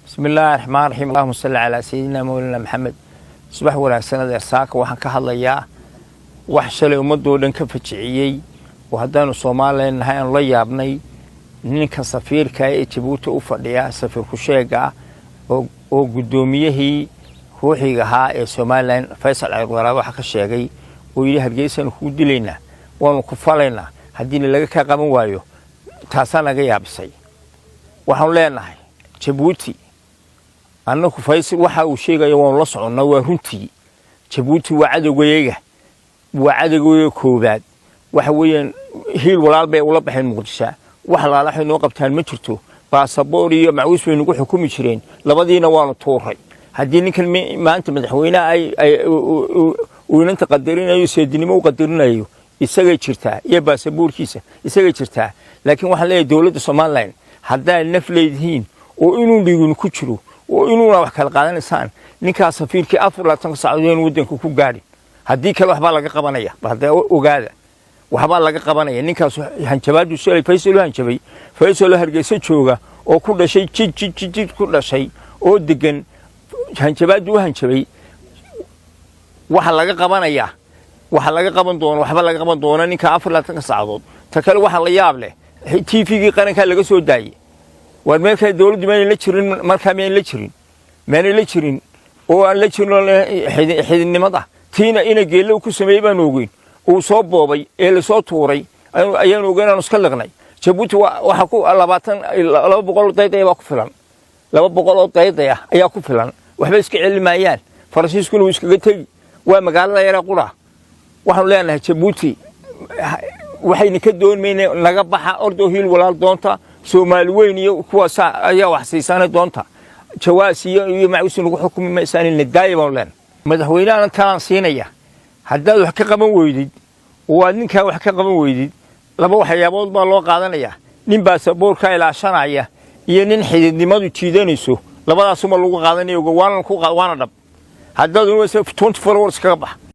Bismi illaahi raxmaan raxiim. Allahuma salli calaa sayidina mawlana Maxamed. Subax wanaagsan, adeer. Saaka waxaan ka hadlayaa wax shalay ummadoo dhan ka fajiciyey oo haddaanu Soomaalilan nahay aanu la yaabnay. Ninka safiirka ee Jabuuti u fadhiya, safiir ku-sheega ah, oo guddoomiyihii ruuxiga ahaa ee Somalilan, Faysal Cali Waraabe, waxa ka sheegay oo yidhi, "Hargeysaanu kugu dilaynaa, waanu ku falaynaa haddiina laga kaa qaban waayo." Taasaa naga yaabisay. Waxaanu leenahay Jabuuti, annaku Faysal waxa uu sheegayo waanu la soconnaa, waa runtii. Jabuuti waa cadowgayaga, waa cadowgayaga koowaad. Waxa weeyaan Hiil Walaal bay ula baxeen Muqdisho. Wax laalaxay noo qabtaan ma jirto. Baasaboor iyo macwiis bay nagu xukumi jireen, labadiina waanu tuuray. Haddii ninkan maanta madaxweynaha uu inanta qadarinayo, seedinimo u qadarinayo, isagay jirtaa, iyo baasaboorkiisa isagay jirtaa. Laakiin waxaan leeyahay dowladda Somalilan, haddaad naf leedihiin oo inuu dhigin ku jiro oo inuuna wax kala qaadanaysaan, ninkaas safiirkii 24-ka saacadood in waddanka ku gaadhin. Haddii kale waxbaa laga qabanaya. Bal haddee ogaada, waxbaa laga qabanaya. Ninkaas hanjabaadu shalay Faysal u hanjabay, Faysal oo Hargeysa jooga oo ku dhashay, jid jid jid jid ku dhashay oo degan, hanjabaadu u hanjabay, waxa laga qabanaya, waxa laga qaban doono, waxba laga qaban doona ninka 24-ka saacadood. Ta kale, waxa la yaab leh, TV-gii qarankaa laga soo daayey. Waar meel kale dowladdu maynay la jirin markaa? Maynay la jirin? Maynay la jirin oo aan la jirin oo xididnimada tiina ina Geelle ku sameeyey baanu ogeyn, uu soo boobay ee lasoo tuuray ayaanu ogeyn, aanu iska liqnay. Jabuuti waxa ku 20, 200 daydaya baa ku filan. 200 oo daydaya ayaa ku filan, waxba iska celi maayaan. Faransiiskuna wuu iskaga tegi, waa magaalada yara qura. Waxaanu leenahay Jabuuti, waxayna ka doon mayna, naga baxa, ordoo Hiil Walaal doonta, Soomaali weyn iyo kuwaasa ayaa wax siisaana doonta. Jawaas iyo macwisi nagu xukumi maysaan, nadaaya baanu leenahay. Madaxweynahana talaan siinaya, haddaad wax ka qaban weydid oo aad ninkaa wax ka qaban weydid, laba waxyaabood baa loo qaadanayaa: nin baasaboorka ilaashanaya iyo nin xididnimadu jiidanayso. Labadaasuma lagu qaadanaya, waana dhab. Haddaad 24 hours kaga bax.